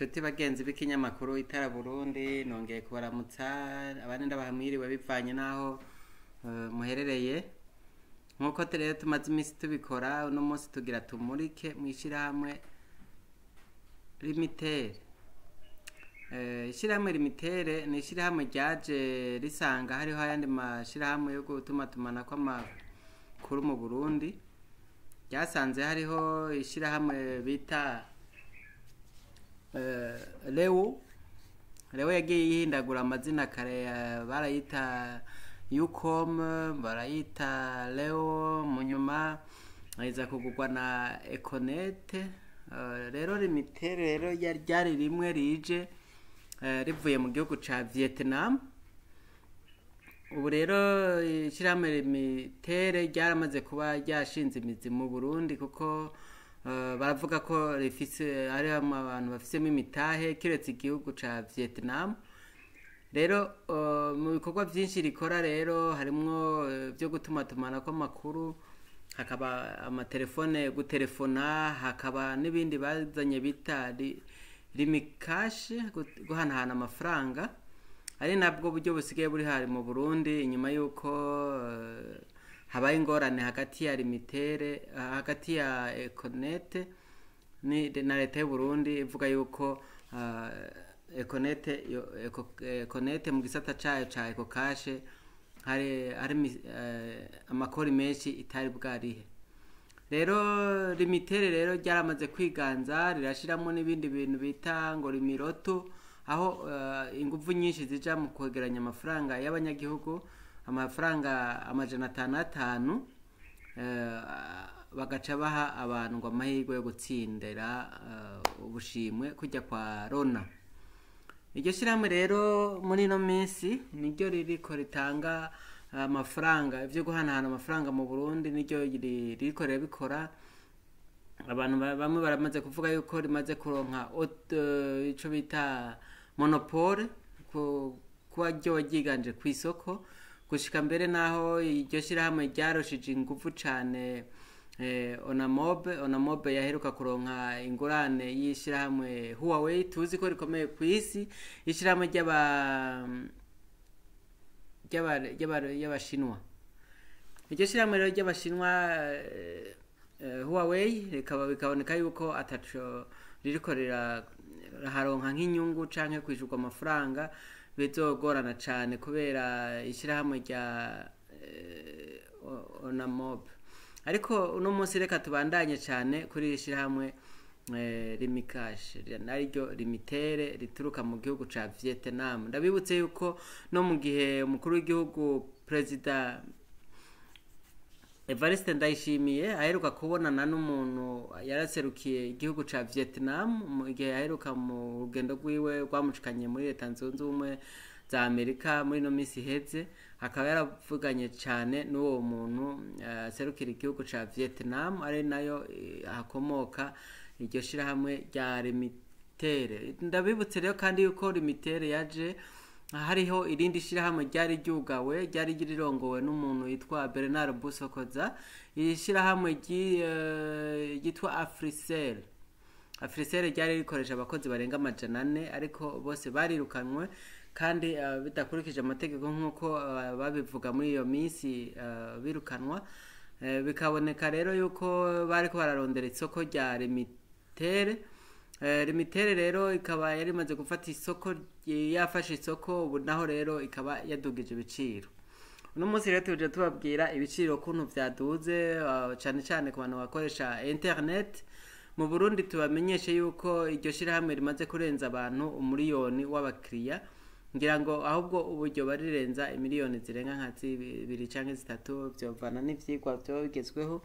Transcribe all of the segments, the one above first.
Nshuti bagenzi b'ikinyamakuru Itara Burundi, nongeye kubaramutsa, abandi ndabaha mwiriwe bivanye n'aho muherereye. Nk'uko rero tumaze iminsi tubikora, uno munsi tugira tumurike mw'ishirahamwe Limitere. Ishirahamwe Limitere ni ishirahamwe ryaje risanga hariho ayandi mashirahamwe yo gutumatumanako amakuru mu Burundi. Ryasanze hariho ishirahamwe bita Leo. Leo yagiye yihindagura amazina kare, barayita Ucom, barayita Leo, mu nyuma iza kugurwa na Econet. Rero Limitere rero ryari rimwe rije rivuye mu gihugu ca Vietnam. Ubu rero ishirahamwe Limitere ryaramaze kuba ryashinze imizi mu Burundi, kuko baravuga ko rifise hariho abantu bafisemo imitahe kiretse igihugu ca Vietnam. Rero mu bikorwa vyinshi rikora rero harimwo vyo gutumatumanako amakuru, hakaba amatelefone, gutelefona, hakaba n'ibindi bazanye bita Lumicash, guhanahana amafaranga, ari nabwo buryo busigaye buri hari mu Burundi inyuma y'uko habaye ingorane hagati ya Limitere, hagati ya Econet na leta y'u Burundi, ivuga yuko Econet Econet mu gisata cayo ca Ecocash hari amakori menshi itari bwarihe. Rero Limitere rero ryaramaze kwiganza, rirashiramwo n'ibindi bintu bita ngo Limiroto, aho inguvu nyinshi zija mu kwegeranya amafaranga y'abanyagihugu, amafaranga 500, bagaca baha abantu ngo amahirwe yo gutsindira ubushimwe kujya kwa Rona. Iryo shirahamwe rero muri ino minsi niryo ririko ritanga amafaranga, ivyo guhanahana amafaranga mu Burundi niryo ririko rirabikora. Abantu bamwe baramaze kuvuga yuko rimaze kuronka ico bita monopole, kuba ryo ryiganje kw'isoko, gushika mbere naho iryo shirahamwe ryarushije inguvu cane Onamobe. Onamobe yaheruka kuronka ingurane y'ishirahamwe Huawei, tuzi ko rikomeye kw'isi, ishirahamwe ry'Abashinwa. Iryo shirahamwe rero ry'Abashinwa Huawei rikaba bikaboneka yuko ataco ririko riraharonka nk'inyungu canke kwishurwa amafaranga, bizogorana cane kubera ishirahamwe rya Onamobe. Ariko uno munsi reka tubandanye cane kuri iri shirahamwe Lumicash, nariryo Limitere, rituruka mu gihugu ca Vietnam. Ndabibutse yuko no mu gihe umukuru w'igihugu Perezida Evariste Ndayishimiye aheruka kubonana n'umuntu yaraserukiye igihugu ca Vietnam mu gihe aheruka mu rugendo rwiwe rwamushikanye muri Leta Zunze Ubumwe za Amerika muri ino minsi iheze, akaba yaravuganye cane n'uwo muntu aserukira igihugu ca Vietnam, ari nayo hakomoka iryo shirahamwe rya Limitere. Ndabibutse rero kandi yuko Limitere yaje hariho irindi shirahamwe ryari ryugawe, ryari rirongowe n'umuntu yitwa Bernard Busokoza, iri shirahamwe ryitwa Africell. Africell ryari rikoresha abakozi barenga 400, ariko bose barirukanwe kandi bidakurikije amategeko nk'uko babivuga muri iyo minsi birukanwa. Bikaboneka rero yuko bariko bararondera isoko rya Limitere. Limitere rero ikaba yari imaze gufata isoko, yafashe isoko, ubu naho rero ikaba yadugije ibiciro. Uno munsi rero tuje tubabwira ibiciro ukuntu vyaduze, cane cane ku bantu bakoresha internet mu Burundi. Tubamenyeshe yuko iryo shirahamwe rimaze kurenza abantu 1 miliyoni w'abakiriya, ngira ngo ahubwo uburyo barirenza imiliyoni zirenga nka 2 canke 3, vyovana n'ivyigwa vyoba bigezweho,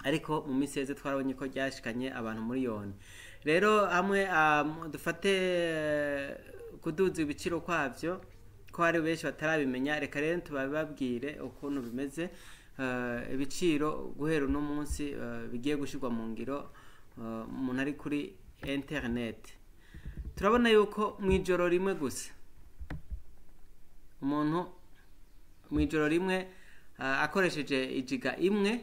ariko mu minsi iheze twarabonye ko ryashikanye abantu miliyoni. Rero hamwe dufate kuduza ibiciro kwavyo, ko hari benshi batarabimenya, reka rero tubababwire ukuntu bimeze. Ibiciro guhera uno munsi bigiye gushirwa mu ngiro, umuntu ari kuri internet, turabona yuko mw'ijoro rimwe gusa, umuntu mw'ijoro rimwe akoresheje igiga imwe,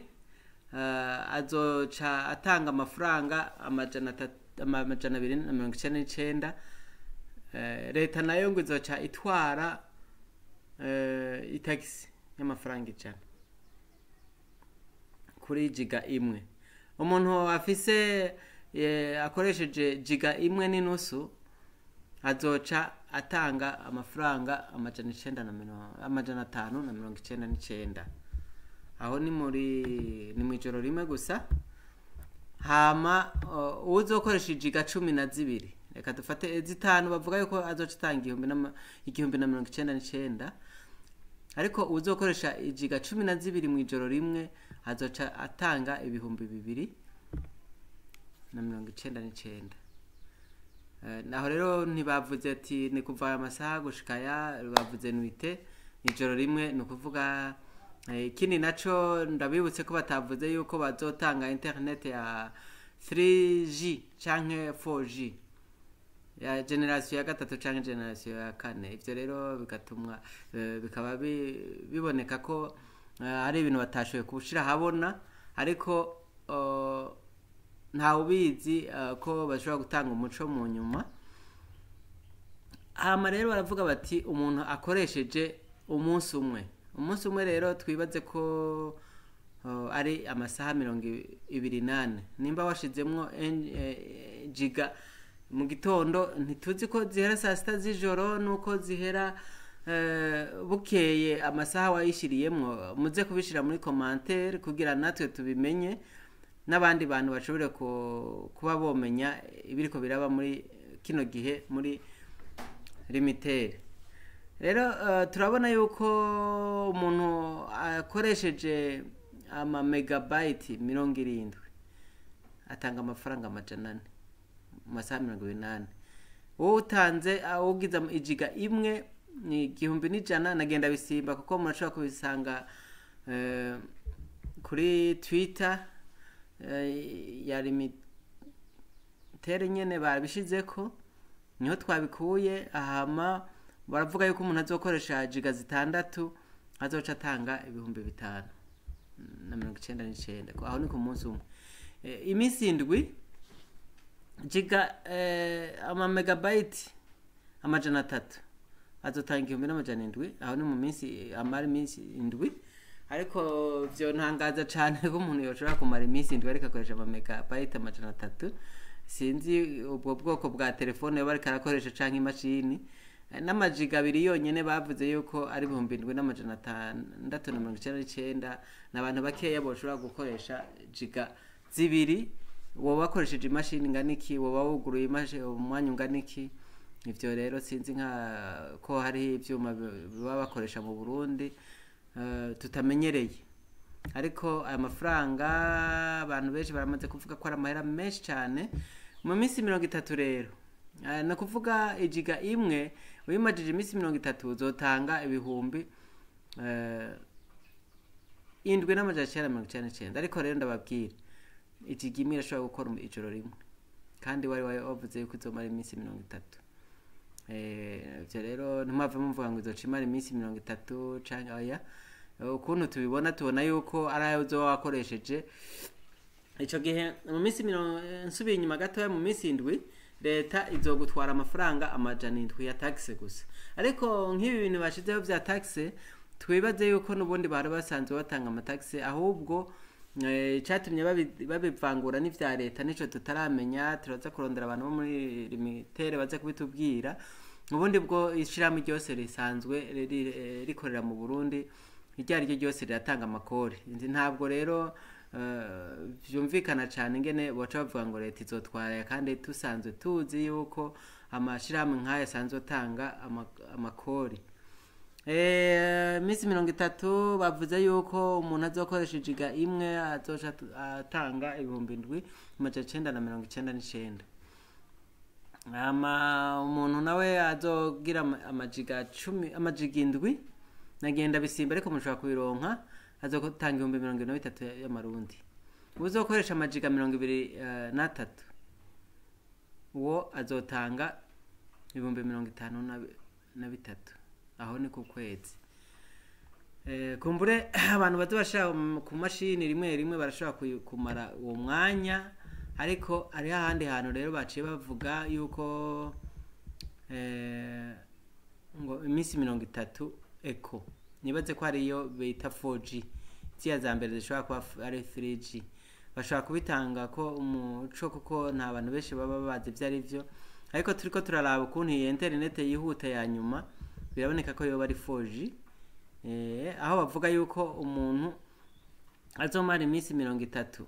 azoca atanga amafaranga amajana 299. Leta nayo ngo izoca itwara itagisi y'amafaranga 100 kuri giga imwe. Umuntu afise akoresheje giga imwe n'inusu azoca atanga amafaranga 599. Aho ni muri ni mw'ijoro rimwe gusa. Hama uwuzokoresha igiga 12, reka dufate zitanu, bavuga yuko azoca atanga 1099, ariko uwuzokoresha igiga 12 mw'ijoro rimwe azoca atanga 2099. Naho rero ntibavuze ati ni kuva aya masaha gushika aya, bavuze nuite ijoro rimwe. Ni ukuvuga ikindi naco ndabibutse ko batavuze yuko bazotanga internet ya 3G canke 4G ya generation ya gatatu canke generation ya kane. Ivyo rero bigatumwa bikaba biboneka ko ari ibintu batashoboye gushira ahabona, ariko ntawe ubizi ko bashobora gutanga umuco mu nyuma. Hama rero baravuga bati umuntu akoresheje umunsi umwe, umunsi umwe rero twibaze ko ari amasaha 24, nimba washizemwo giga mu gitondo, ntituzi ko zihera saa sita z'ijoro nuko zihera bukeye amasaha wayishiriyemwo. Muze kubishira muri commentaire kugira natwe tubimenye n'abandi bantu bashobore kuba bomenya ibiriko biraba muri kino gihe muri Lumitel. Rero turabona yuko umuntu akoresheje ama megabyte 70 atanga amafaranga 400 mu masaha 24. Wowe utanze ugize igiga imwe ni 1100. Nagenda bisimba kuko murashobora kubisanga kuri Twitter ya Lumitel nyene babishizeko, niho twabikuye. Ahama baravuga yuko umuntu azokoresha giga 6 azoca atanga 5099. Aho ni ku munsi umwe. Iminsi 7 giga ama megabyte 300 azotanga 1700. Aho ni mu minsi amara iminsi 7, ariko vyo ntangaza cane ko umuntu yoshobora kumara iminsi 7 ariko akoresha ama megabyte 300. Sinzi ubwo bwoko bwa telefone yoba ariko arakoresha canke imashini. N'amajiga 2 yonyene bavuze yuko ari 7699. N'abantu bakeya boshobora gukoresha giga 2. Woba wakoresheje imashini ingana iki? Woba wuguruye imashini umwanya ungana iki? Ivyo rero sinzi nka ko hariho ivyuma baba bakoresha mu Burundi tutamenyereye, ariko aya mafaranga abantu benshi baramaze kuvuga ko ari amahera menshi cane. Mu minsi 30 rero, ni ukuvuga igiga imwe uyimajije iminsi 30 uzotanga 7999. Ariko rero ndababwira, igiga imwe irashobora gukora ijoro rimwe, kandi wari wavuze yuko izomara iminsi 30. Ivyo rero ntimwave muvuga ngo izoca imara iminsi 30 canke oya. Ukuntu tubibona, tubona yuko ari ayo uzoba wakoresheje ico gihe. Mu minsi mirongo, nsubiye inyuma gatoya, mu minsi 7 leta izogutwara amafaranga 700 ya taxe gusa. Ariko nk'ibi bintu bashizeho vya taxe, twibaze yuko n'ubundi bari basanzwe batanga amataxe, ahubwo icatumye babivangura n'ivya leta nico tutaramenya. Turaza kurondera abantu bo muri Lumitel baze kubitubwira. Ubundi bwo ishirahamwe ryose risanzwe rikorera mu Burundi iryo ari ryo ryose riratanga amakori. Ntabwo rero vyumvikana cane ingene boca bavuga ngo leta izotwara, kandi tusanzwe tuzi yuko amashirahamwe nk'aya asanzwe atanga amakori. Iminsi 30 bavuze yuko umuntu azokoresha igiga imwe azoca atanga 7999. Ama umuntu nawe azogira amajiga 10, amajiga 7, nagenda bisimba ariko mushobora kubironka, azotanga 230,000 y'amarundi. Uzokoresha amajiga 23 uwo azotanga 53,000. Aho ni ku kwezi. Kumbure abantu baza bashira ku mashini rimwe rimwe barashobora kumara uwo mwanya. Ariko hariho ahandi hantu rero baciye bavuga yuko ngo iminsi 30 eco, nibaze ko hariyo bita 4G, ziya za mbere zishobora kuba ari 3G. Bashobora kubitanga ko umuco, kuko nta bantu benshi baba bazi ibyo ari byo. Ariko turiko turaraba ukuntu iyi interinete yihuta ya nyuma, biraboneka ko yoba ari 4G, aho bavuga yuko umuntu azomara iminsi 30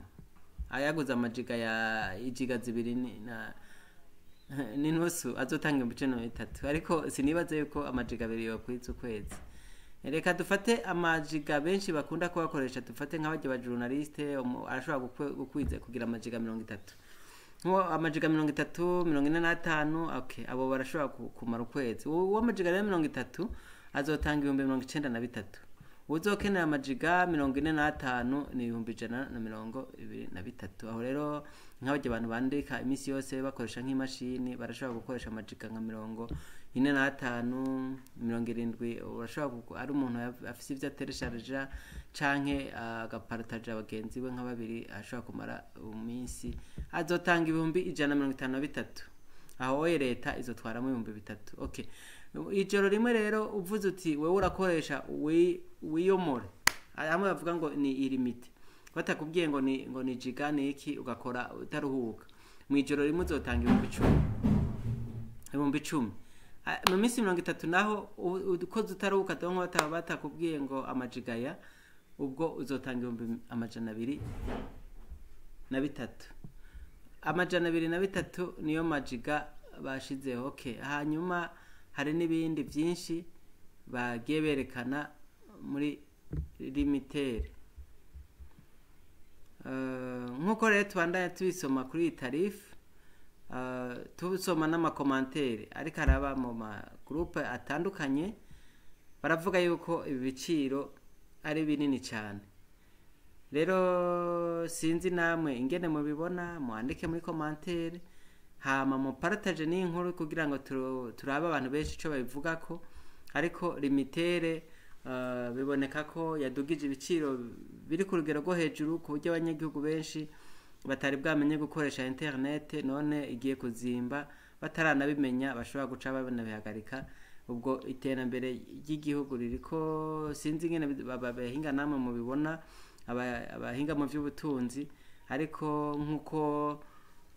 ayaguze amajiga ya ijiga 2 n'inusu, azotanga 13,000. Ariko sinibaze yuko amajiga 2 yokwiza ukwezi. Reka dufate amajiga benshi bakunda kubakoresha, dufate nk'abarya ba journaliste, arashobora gukwiza kugira amajiga 30, nko amajiga 30, 45. Okay, abo barashobora kumara ukwezi. Uwo amajiga rero 30 azotanga 93,000. Uzokenera amajiga 45 ni 123,000. Aho rero nk'abarya abantu bandika iminsi yose bakoresha nk'imashini, barashobora gukoresha amajiga nka 45, 70. Urashobora ari umuntu afise ivyo ateresharija canke agapartaja bagenzi we nka babiri, ashobora kumara iminsi, azotanga 153,000. Aho oye leta izotwaramo 3,000. Okay, ijoro rimwe rero uvuze uti wewe urakoresha wiyomore, hamwe bavuga ngo ni illimité, batakubwiye ngo ni giga ni iki, ugakora utaruhuka, mu ijoro rimwe uzotanga 10,000, 10,000. Mu minsi 30 naho ukoze utaruhuka, donc batakubwiye ngo amajigaya, ubwo uzotanga 203,000. 203 niyo majiga bashizeho. Okay, hanyuma hari n'ibindi byinshi bagiye berekana muri Lumitel. Nk'uko rero tubandanya tubisoma kuri iyi tarifu, tubisoma n'ama commentaires ariko araba mu magurupe atandukanye, baravuga yuko ibi biciro ari binini cyane. Rero sinzi namwe ingene mubibona, mwandike muri commentaire, hama mupartage n'inkuru kugira ngo turabe abantu benshi ico babivugako. Ariko Lumitel biboneka ko yadugije ibiciro biri ku rugero rwo hejuru, ku buryo abanyagihugu benshi batari bwamenye gukoresha internet, none igiye kuzimba bataranabimenya, bashobora guca banabihagarika. Ubwo iterambere ry'igihugu ririko, sinzi ingene abahinga namwe mubibona, abahinga mu by'ubutunzi. Ariko nk'uko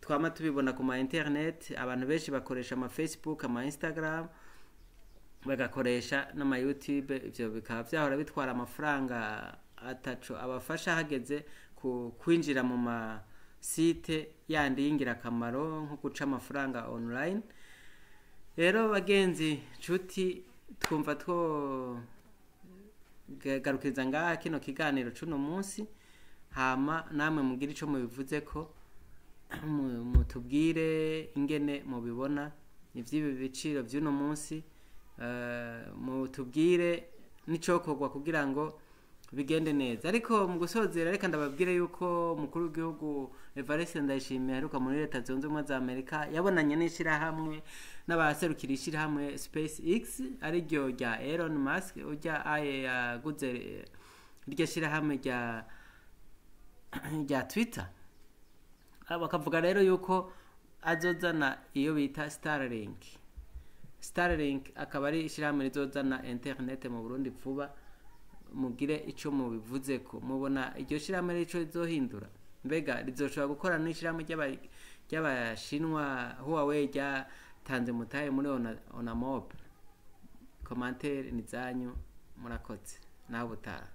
twama tubibona ku ma internet, abantu benshi bakoresha ama Facebook, ama Instagram, bagakoresha n'ama YouTube. Ivyo bikaba vyahora bitwara amafaranga ataco abafasha, hageze ku kwinjira mu ma site yandi y'ingirakamaro nko guca amafaranga online. Rero bagenzi, nshuti, twumva two garukiriza ngaha kino kiganiro c'uno munsi, hama namwe mugire ico mubivuze ko mutubwire ingene mubibona ivy'ibi biciro vy'uno munsi, mutubwire n'icokorwa kugira ngo bigende neza. Ariko mu gusozera, reka ndababwire yuko umukuru w'igihugu Evariste Ndayishimiye aheruka muri Leta Zunze Ubumwe za Amerika, yabonanye n'ishirahamwe n'abaserukira ishirahamwe SpaceX, ariryo rya Elon Musk, urya aye yaguze iryo shirahamwe rya Twitter. Bakavuga rero yuko azozana iyo bita Starlink. Starlink akaba ari ishyirahamwe rizozana internet mu Burundi vuba. Mugire ico mubivuze ko mubona iryo shyirahamwe rico rizohindura. Mbega rizoshobora gukora n'ishyirahamwe ry'Abashinwa Huawei ryatanze mutahe muri Onamob? Commentaire ni zanyu. Murakoze, nawe ubutaha.